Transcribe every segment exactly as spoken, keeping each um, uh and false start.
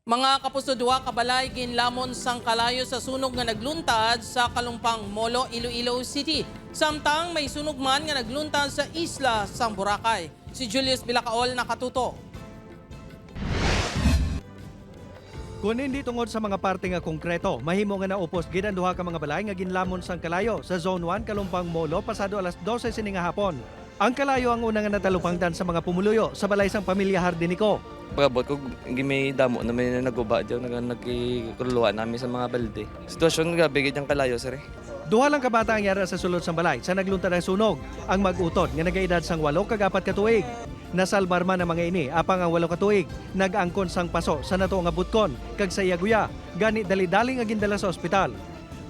Mga kapuso, duha ka balay ginlamon sang kalayo sa sunog nga nagluntad sa Kalumpang Molo, Iloilo City. Samtang may sunog man nga nagluntad sa isla sang Boracay. Si Julius Bilacaol nakatuto. Kon hindi tungod sa mga parte nga konkreto, mahimo nga naupos gid ang duha ka mga balay nga ginlamon sang kalayo sa Zone one, Kalumpang Molo, pasado alas dose sini nga hapon. Ang kalayo ang una nga natalupangdan sa mga pumuluyo sa balay sang pamilya Hardinico. Pag-abot ko, gi-, may damo na may naguba dyan, nag-, nagkikruluhan namin sa mga balde. Sitwasyon, grabe gid ang kalayo, sir, eh. Duha lang ka bata ang yara sa sulod sang balay sa nagluntad ang sunog. Ang mag-utod nga nagaedad sang walo kag apat ka tuig. Nasalbar man ang mga ini, apang ang walo ka tuig nag-angkon sang paso sa nato nga butkon kag sa iya guya, gani dali-dali nga gindala sa ospital.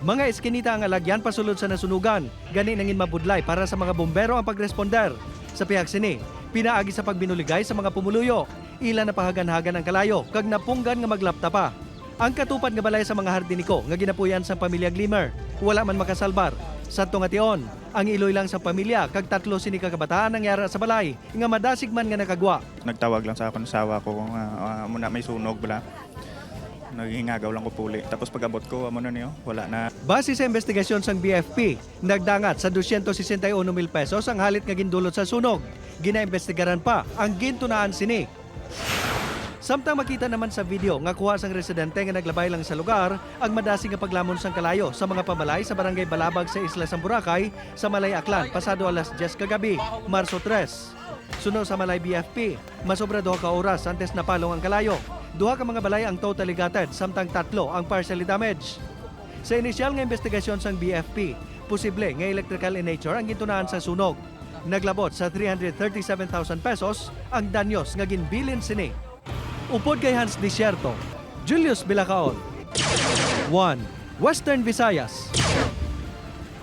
Mga eskinita ang alagyan pasulod sa nasunugan, gani nangin mabudlay para sa mga bumbero ang pagresponder. Sa pihak sini, pinaagi sa pagbinuligay sa mga pumuluyo, ila napahaganhagan ang kalayo kag napunggan nga maglapta pa. Ang katupad nga balay sa mga Hardinico nga ginapuy-an sang pamilya Glimmer, wala man makasalbar. Sadto nga tion, ang iloy lang sang pamilya kag tatlo sini ka kabataan ang yara sa balay nga madasig man nga nakagwa. Nagtawag lang sa akon asawa ko nga, ah, amo na may sunog bala. Naghingagaw lang ko puli. Tapos pag-abot ko, amo na niyo, wala na. Base sa investigasyon sang B F P, nagdangat sa dosyentos sesenta y uno mil pesos ang halit nga gindulot sa sunog. Ginaimbestigaran pa ang gintunaan sini. Samtang makita naman sa video nga kuha sang residente nga naglabay lang sa lugar ang madasig nga paglamon sang kalayo sa mga pabalay sa Barangay Balabag sa Isla sang Boracay, sa Malay Aklan, pasado alas diyes kagabi, Marso tres. Suno sa Malay B F P, masobra duha ka oras antes napalong ang kalayo. Duha ka mga balay ang totally gutted, samtang tatlo ang partially damaged. Sa inisyal nga investigasyon sang B F P, posible nga electrical in nature ang gintunaan sa sunog. Naglabot sa three hundred thirty-seven thousand pesos ang danyos nga ginbilin sini. Upod kay Hans Desierto, Julius Bilacaol, One Western Visayas.